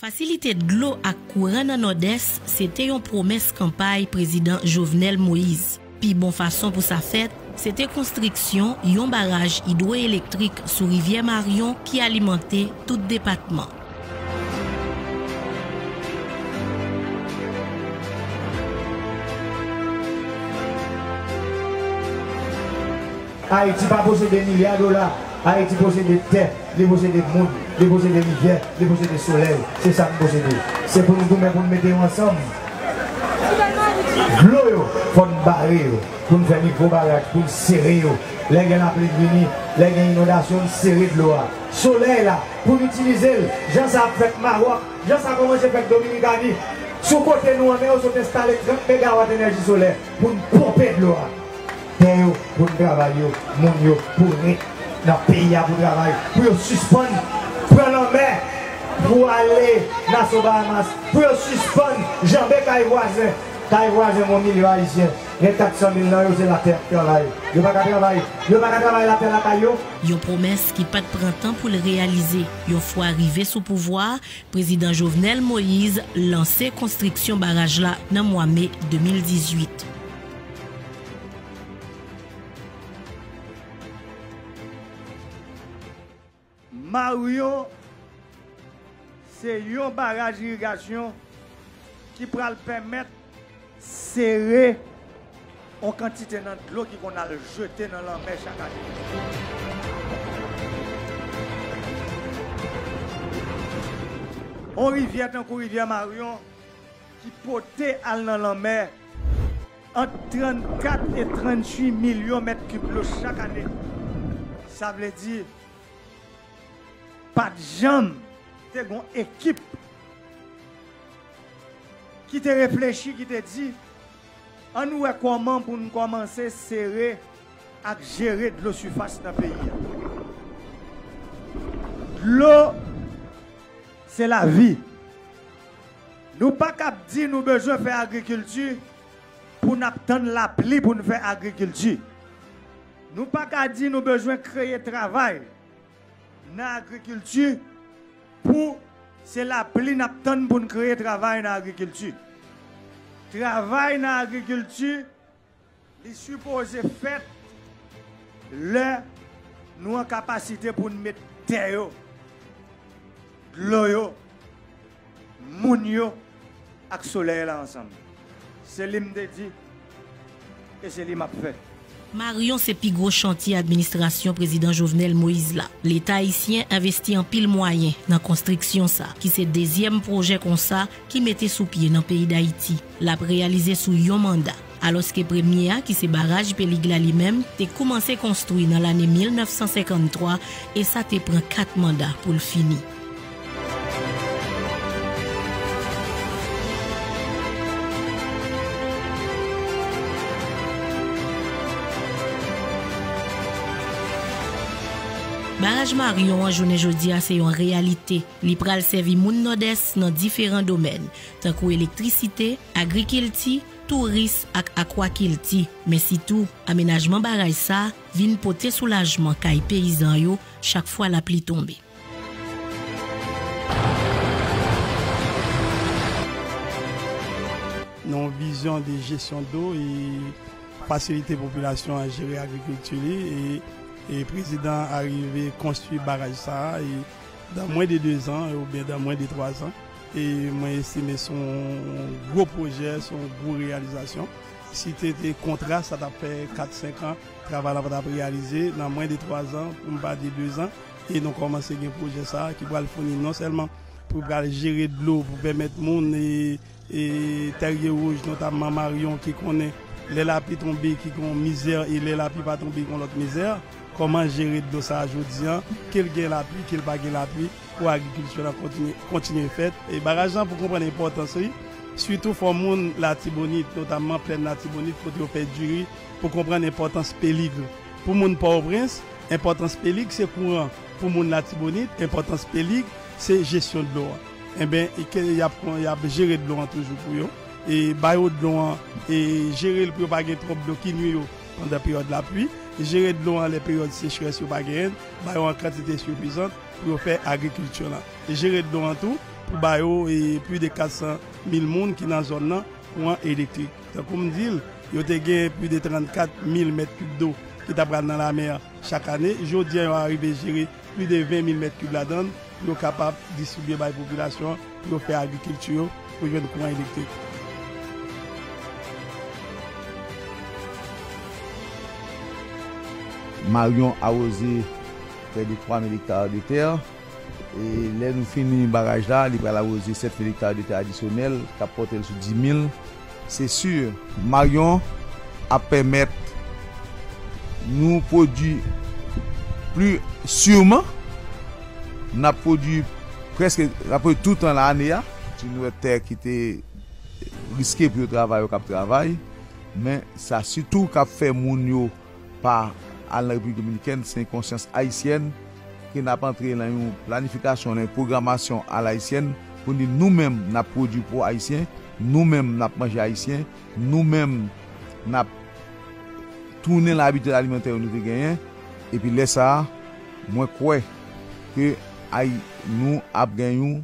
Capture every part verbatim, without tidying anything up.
Fasilite dlo ak kouran nan Nòdès se te yon pwomès kanpay Prezidan Jovenel Moïse. Pi bon fason pou sa fèt, se te konstriksyon yon baraj idwoyelektrik sou rivyè Maryon ki alimante tout depatman. Ayiti pa posede milya dola. Ayiti posede tè, li posede moun, li posede rivyè, li posede solèy. Se sa n posede. Se pou n goumen pou n mete yo ansanm. Dlo yo, fò n bare yo, pou n fè nivo baraj, pou n sere yo. Lè gen lapli k vini, lè gen inondasyon, n sere dlo a. Solèy la, pou n itilize l, jan sa ap fèt Mawòk, jan sa kòmanse fèt Dominikani. Sou kote nou an, men yo sot enstale trant megawat enèji solè pou n ponpe dlo a. Tè yo, pou n travay yo, moun yo, pou ret nan peyi a pou travay, pou yo sispann pran lanmè pou ale Nassau Bahamas, pou yo sispann janbe kay vwazen, kay vwazen yon milyon Ayisyen, gen kat san mil nan yo se latè y ap travay. Yo pa ka travay, yo pa ka travay latè lakay yo. Yon pwomès ki pa t pran tan pou l reyalize. Yon fwa rive sou pouvwa a, Prezidan Jovenel Moïse lanse konstriksyon baraj la nan mwa me de mil dizuit. Maryon se yon baraj irigasyon ki pral pèmèt sere yon kantite nan dlo ki konn al jete nan lanmè chak ane. Yon rivyè tankou rivyè Maryon ki pote al nan lanmè ant trannkat e tranntuit milyon mèt kib dlo chak ane. Sa vle di, pa t janm te gon ekip ki te reflechi, ki te di, ann wè kòman pou n kòmanse sere ak jere dlo sifas nan peyi a. Dlo se lavi. Nou pa kab di nou bezwen fè agrikilti pou n ap tann lapli pou n fè agrikilti. Nou pa ka di nou bezwen kreye travay nan agrikilti pou se lapli n ap tann pou n kreye travay nan agrikilti. Travay nan agrikilti, li sipoze fèt lè nou an kapasite pou n met tè yo, dlo yo, moun yo ak solèy la ansanm. Se li m te di, e se li m ap fè. Maryon se pi gwo chantye administrasyon Prezidan Jovenel Moïse la. Leta ayisyen envesti anpil mwayen nan konstriksyon sa, ki se dezyèm pwojè konsa ki mete sou pye nan peyi Dayiti. L ap reyalize sou yon manda. Alòske premye a, ki se baraj Pelig la li menm, te koumanse konstwi nan lane mil nèf san senkanntwa e sa te pran kat manda pou l fini. Baraj Maryon an jounen jodi a se yon reyalite. Li pral sèvi moun Nòdès nan diferan domèn, tankou elektrisite, agrikilti, touris ak akwakilti, men sitou amenajman baraj sa a vin pote soulajman kay peyizan yo chak fwa lapli tonbe. Nan yon vizyon de jesyon dlo e fasilite popilasyon an jere agrikilti li, e, e prezidan an arive konstwi baraj sa a, e dan mwen de dezan oubyen dan mwen de twazan, e mwen estime se yon gwo pwojè, se yon gwo reyalizasyon. Si te, te kontra, sa t ap fè kat, senk an, travay la pa t ap reyalize. Nan mwen de twazan, pou m pa di dezan, e nou kòmanse gen pwojè sa a ki pral founi non sèlman pou pral jere dlo, pou pèmèt moun, e, e Tèrye Wouj, notamman Maryon, ki konnen lè lapli tonbe, ki gen yon mizè, e lè lapli pa tonbe, gen yon lòt mizè. Kòman jere dlo sa a jodi an, ke l gen lapli, ke l pa gen lapli, pou agrikilti la kontinye, kontinye fèt. E baraj lan, pou konprann enpòtans li, sitou fò moun Latibonit, notamman plèn Latibonit, kote yo fè diri, pou konprann enpòtans Pelig. Pou moun Pòtoprens, enpòtans Pelig se kouran. Pou moun Latibonit, enpòtans Pelig se jesyon dlo an. Enben, e ke y ap, y ap jere dlo an toujou pou yo. E ba yo dlo an, e jere l pou yo pa gen twòp dlo ki nwi yo pandan peryòd lapli. Jere dlo an lè peryòd sechrès yo pa genyen l. Ba yo an kantite sifizan pou yo fè agrikilti lan. E jere dlo an tou, Pou ba yo, e, plis de kat san mil moun ki nan zòn nan kouran elektrik. Tankou m di l, yo te gen plis de trannkat mil mèt kib dlo ki ta pral nan lamè chak ane. Jodi a, yo arive jere plis de ven mil mèt kib ladan l pou yo kapab distribye bay popilasyon an, pou yo fè agrikilti yo, pou jwenn kouran elektrik. Marion awoze prè de twa mil ekta de tè. E lè nou fini baraj la, li pral awoze sèt mil ekta de tè adisyonèl, k ap pòte l sou dis mil. Se si, Marion ap pèmèt nou pwodui pli siman. N ap pwodui prèske, n ap pwodui tout tan ane a. Si nou wè tè ki te riske pou yo travay, yo k ap travay. Men sa sitou k ap fè moun yo pa al nan Repiblik Dominikèn, se yon konsyans ayisyèn ke n ap antre nan yon planifikasyon, nan yon pwogramasyon alayisyèn pou n di nou menm n ap pwodui pou Ayisyen, nou menm n ap manje ayisyen, nou menm n ap tounen nan abitid alimantè yo nou te genyen. Epi lè sa a, mwen kwè ke Ayi-, nou ap gen yon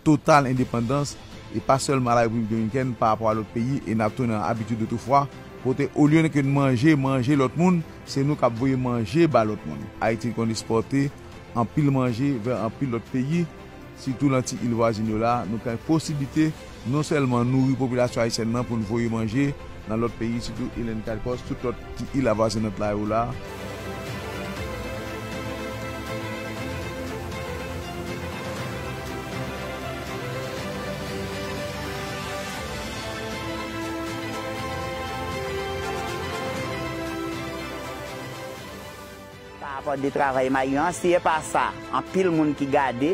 total endepandans, e pa sèlman a la Repiblik Dominikèn pa rapò a lòt peyi, e n ap tounen nan abitid otoufwa, kote olye ke n manje manje lòt moun, se nou k ap voye manje ba lòt moun. Ayiti konn ekspòte anpil manje vè anpil lòt peyi, sitou nan ti il vwazin yo la, nou gen posiblite non sèlman nouri popilasyon ayisyèn nan pou n voye manje nan lòt peyi, sitou il Caicos, tout lòt ti il avwazinant la yo la. Pa rapò de travay Marion an, si e pa sa, anpil moun ki gade,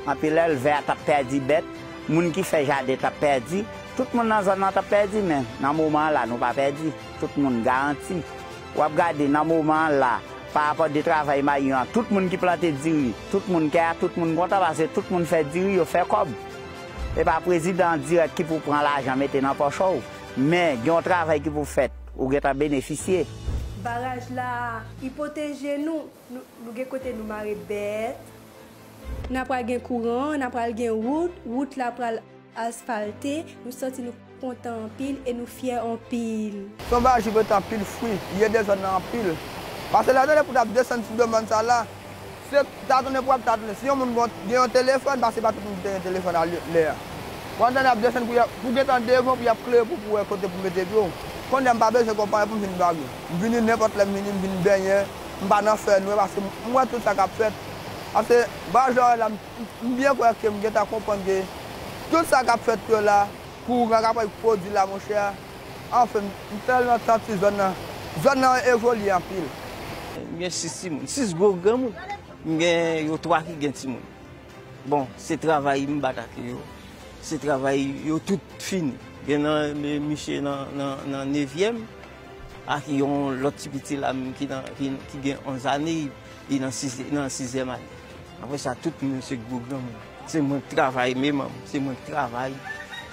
anpil èlvè a t ap pèdi bèt, moun ki fè jaden t ap pèdi, tout moun nan zòn nan t ap pèdi, men nan moman an la, nou pa pèdi. Tout moun garanti. W ap gade nan moman an la, pa rapò de travay Marion an, tout moun ki plante diri, tout moun kè a, tout moun kontan, paske tout moun fè diri, yo fè kòb. E pa prezidan an dirèk ki pou pran lajan mete nan pòch ou, men gen yon travay ki pou fèt, ou gentan benefisye. Baraj la, li pwoteje nou. Nou, nou gen kote nou mare bèt. N a pral gen kouran, n a pral gen wout, wout la pral asfalte. Nou santi nou kontan anpil e nou fyè anpil. Se yon bagay ki pote anpil fwi, li ede zòn nan anpil. Paske lè w tande pou t ap desann sou do mòn sa la, se ta tounen pou w ap ta tounen. Si yon moun gen, gen yon telefòn, paske pa tout moun ki te gen telefòn a lè a. W ap tande ap desann pou y ap, pou gentan devan, pou y ap klere pou, pou wè kote pou mete pye w. Kounye a m pa bezwen konpanye pou m vin bagay. M vini nenpòt lè m vini, m vin benyen. M pa nan fè nwè paske m, m wè tout sa k ap fèt. Paske baraj la wè la, m, m byen kwè ke m gentan konprann ke tout sa k ap fèt yo la, kouran k ap pwodui la, monchè. Anfen, m, m tèlman santi zòn nan, zòn nan evolye anpil. M gen sis timoun, sis gwo granmoun. M gen yo twa ki gen timoun. Bon, se travay m bat ak yo. Se travay yo tout fini. Gen nan, mi-, misye nan, nan, nan nevyèm, ak yon lòt ti piti la menm ki nan, ki, ki gen onz ane, li nan sis, nan sizyèm ane. Apre sa, tout moun se gwo granmoun. Se mwen k travay, men manm, se mwen k travay,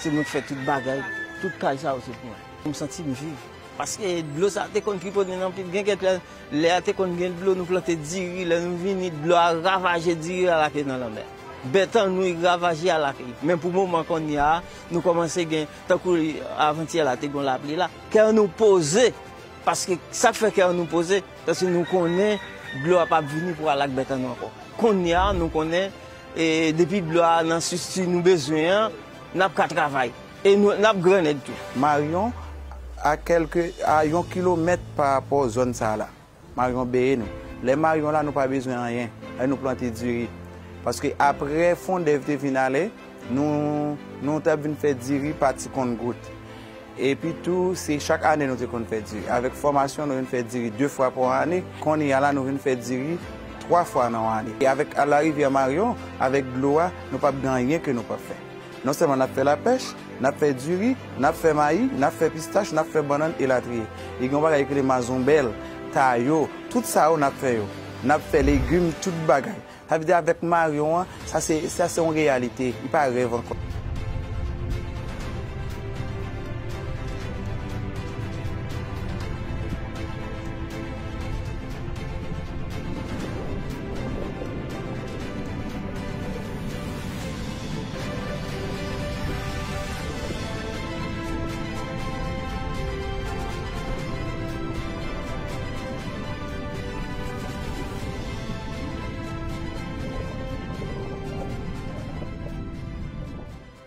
se mwen k fè tout bagay. Tout kay sa yo se pou mwen. M santi m viv. Paske dlo sa te konn tripotne nan pye. Gen kèk lè, lè a te konn gen dlo, nou plante diri, lè nou vini, dlo a ravaje diri a lage nan lanmè. Bèt an nou ravaje a lage. Men pou moman kounye a, nou kòmanse gen, tankou avantyè la te gen lapli la, kè nou poze. Paske sa k fè kè nou poze, paske nou konnen dlo a p ap vini pou al ak bèt an nou ankò. Kounye a, nou konnen, e, depi dlo a nan strikti nou bezwen an, n ap ka travay. E nou, n ap grannèg tou. Marion a kèlke, a yon kilomèt pa rapò zòn sa la. Marion beye nou. Lè Marion la, nou pa bezwen anyen. Lè nou plante diri. Paske apre Fondèv te vin ale, nou, nou t ap vin fè diri pa ti konn gout. Epi tou, se chak ane nou te konn fè diri. Avèk fòmasyon, nou vin fè diri de fwa pa ane. Kounye a la, nou vin fè diri twa fwa nan yon ane. E avèk larivyè Marion, avèk dlo a, nou p ap gen anyen ke nou p ap fè. Non sèlman n ap fè lapèch, n ap fè diri, n ap fè mayi, n ap fè pistach, n ap fè bannann, elatriye. E gen yon bagay yo rele mazonbèl, tayo, tout sa yo n ap fè yo. N ap fè legim, tout bagay. Sa vle di avèk Marion an, sa se, sa se yon reyalite, li pa rèv ankò.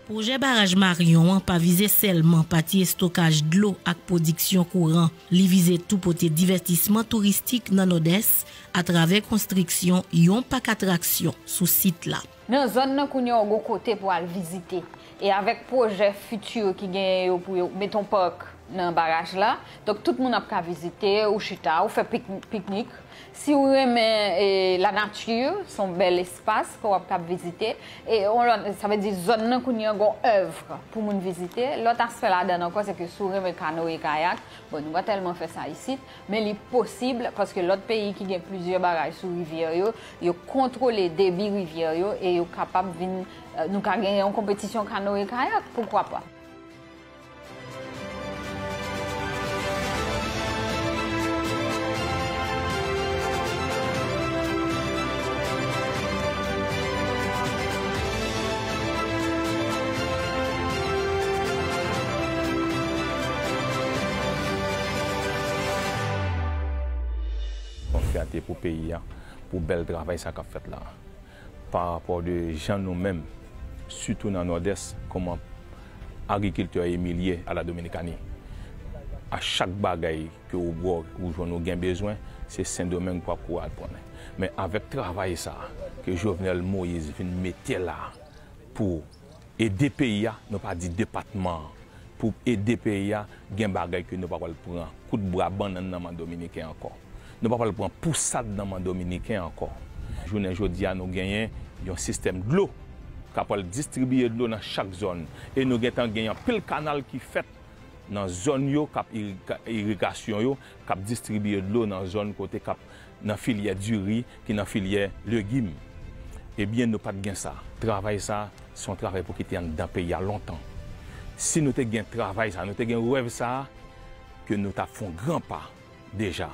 Pwojè baraj Marion an pa vize sèlman pati estokaj dlo ak pwodiksyon kouran, li vize tou pote divèstisman touristik nan Nòdès atravè konstriksyon yon pak atraksyon sou sit la. Nan zòn nan kounye a w gon kote pou al vizite. E avèk pwojè fiti ki genyen yo pou yo met yon pak nan baraj la, donk tout moun ap ka vizite, ou chita, ou fè pik-, piknik. Si w renmen, e, lanati, se yon bèl espas ke w ap kab vizite. E yon lòt, sa vle di zòn nan kounye a gon èv pou moun vizite. Lòt aspè ladan l ankò, se ke si w renmen kanoe kayak, bon, nou pa tèlman fè sa isit, men li posib, paske lòt peyi ki gen plizyè baraj sou rivyè yo, yo kontwole debi rivyè yo e yo kapab vin, e, nou ka gen yon konpetisyon kanoe kayak, poukwa pa? Yon fyète pou peyi a, pou bèl travay sa k ap fèt la. Pa rapò de jan nou menm, sitou nan Nòdès, kòman agrikiltè e milye a la Dominikani, a chak bagay ke ou bwè, ou jwenn, ou gen bezwen, se Sendomeng pou ap kouri al pran. Men avèk travay sa a ke Jovenel Moïse vin mete la pou ede peyi a, nou pa di depatman an, pou ede peyi a, gen bagay ke nou pa pral pran kout bra bannann nan men dominiken ankò. Nou pa pral pran pousad nan men dominiken ankò. Jounen jodi a, nou genyen yon sistèm dlo k ap pral distribiye dlo nan chak zòn. E nou gentan gen anpil kanal ki fèt nan zòn yo k ap iri-, irigasyon yo, k ap distribiye dlo nan zòn kote k ap nan filyè diri, ki nan filyè legim. Ebyen, nou pa t gen sa. Travay sa, se yon travay pou ki te anndan peyi a lontan. Si nou te gen travay sa, nou te gen rèv sa, ke nou t ap fè yon gran pa deja.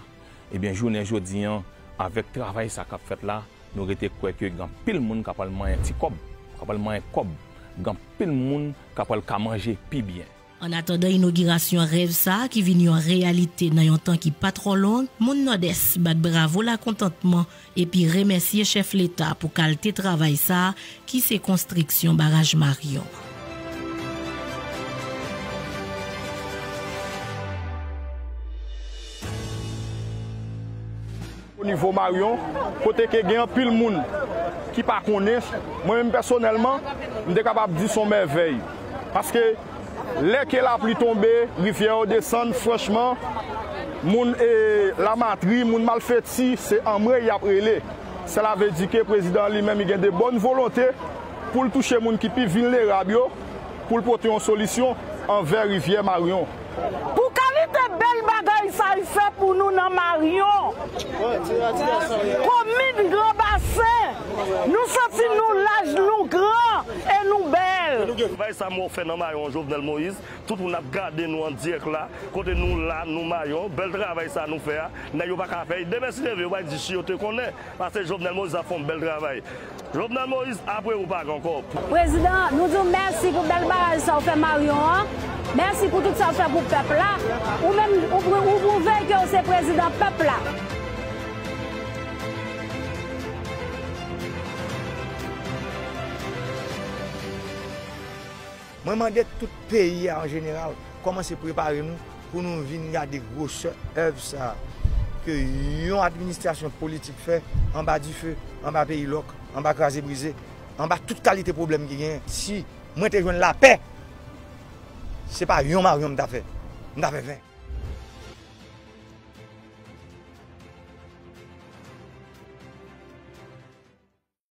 Ebyen, jounen jodi an, avèk travay sa k ap fèt la, nou rete kwè ke gen anpil moun k ap pral manyen ti kòb, k ap pral manyen kòb, gen anpil moun k ap pral ka manje pi byen. Annatandan inogirasyon rèv sa a ki vin yon reyalite nan yon tan ki pa twò long, moun Nòdès bat bravo lakontantman epi remèsye chèf leta pou kalte travay sa a ki se konstriksyon baraj Marion. O nivo Marion, kote ke gen anpil moun ki pa konnen, mwen menm pèsonèlman, m te kapab di se yon mèvèy. Paske lè ke lapli tonbe, rivyè yo desann, franchman, moun, e, Lamatri, moun Malfeti, se anmwe y ap rele. Sela vle di ke prezidan an li menm, li gen de bòn volonte pou l touche moun ki pi vilnerab yo, pou l pote yon solisyon anvè rivyè Marion. Pou kalite bèl bagay sa y fè pou nou nan Marion, komin Gran Basen, nou santi nou laj, nou gran e nou bèl. Travay sa m wè w fè nan Marion, Jovenel Moïse, tout moun ap gade nou an dirèk la, kote nou la, nou Marion, bèl travay sa nou fè a, nèg yo pa ka fè l. Demen si Dye vle, yo va di si yo te konnen. Pastè Jovenel Moïse ap fè yon bèl travay. Jovenel Moïse, apre ou pa gen ankò. Prezidan, nou di w mèsi pou bèl baraj sa w fè Marion an. Mèsi pou tout sa w fè pou pèp la. Ou menm, ou, ou pwouve ke w se prezidan pèp la. Mwen mande tout peyi a an jeneral kòmanse prepare nou pou nou vin gade gwosè èv sa a ke yon administrasyon politik fè anba dife, anba peyi lòk, anba kraze brize, anba tout kalite pwoblèm ki genyen. Si mwen te jwenn lapè, se pa yon Marion m ta fè, m ta fè ven.